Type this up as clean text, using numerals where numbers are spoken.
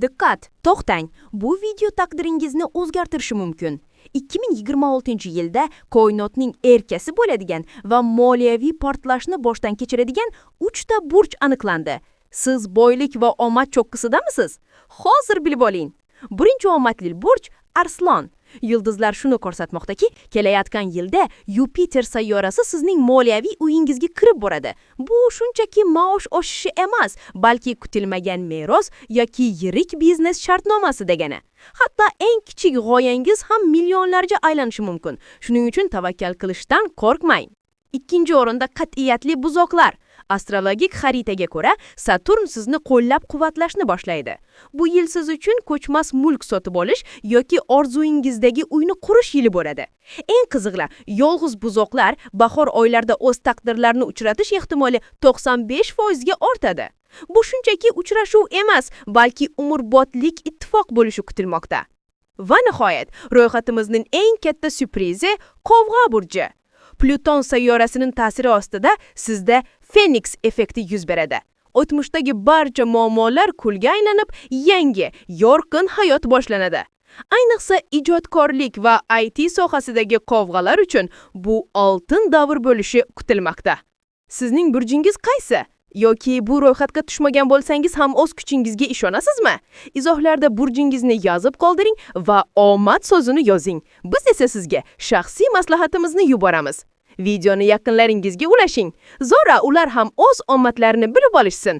Diqqat, to'xtang. Bu video taqdiringizni o'zgartirishi mumkin. 2026-yilda koinotning erkasi bo'ladigan va moliyaviy portlashni boshdan kechiradigan 3 ta burj aniqlandi. Siz boylik va omad cho'qqisidamisiz? Hozir bilib oling. Birinchi omadli burj Arslon. Yulduzlar shuni ko'rsatmoqdaki, kelayotgan yilda Yupiter sayyorasi sizning moliyaviy uyingizga kirib boradi. Bu shunchaki maosh oshishi emas, balki kutilmagan meros yoki yirik biznes shartnomasi degani. Hatto eng kichik g'oyangiz ham millionlarga aylanishi mumkin. Shuning uchun tavakkal qilishdan qo'rqmang. Ikkinchi o'rinda qat'iyatli buzoqlar. Astrologik xaritaga ko'ra, Saturn sizni qo'llab-quvvatlashni boshlaydi. Bu yil siz uchun ko'chmas mulk sotib olish yoki orzuyingizdagi uyni qurish yili bo'ladi. Eng qizig'i, yolg'iz buzoqlar bahor oylarida o'z taqdirlarini uchratish ehtimoli 95% ga ortadi. Bu shunchaki uchrashuv emas, balki umrbodlik ittifoq bo'lishi kutilmoqda. Va nihoyat, ro'yxatimizning eng katta syurprizi Qovg'a burji. Pluton sayyorasining ta'siri ostida sizda Feniks effekti yuz beradi. O'tmishdagi barcha muammolar kulga aylanib, yangi, yorqin hayot boshlanadi. Ayniqsa ijodkorlik va IT sohasidagi qovg'alar uchun bu oltin davr bo'lishi kutilmoqda. Sizning burjingiz qaysi? Yoki bu ro'yxatga tushmagan bo'lsangiz ham o'z kuchingizga ishonasizmi? Izohlarda burjingizni yozib qoldiring va omad so'zini yozing. Biz esa sizga shaxsiy maslahatimizni yuboramiz. Videoni yaqinlaringizga ulashing. Zora ular ham o'z omadlarini bilib olishsin.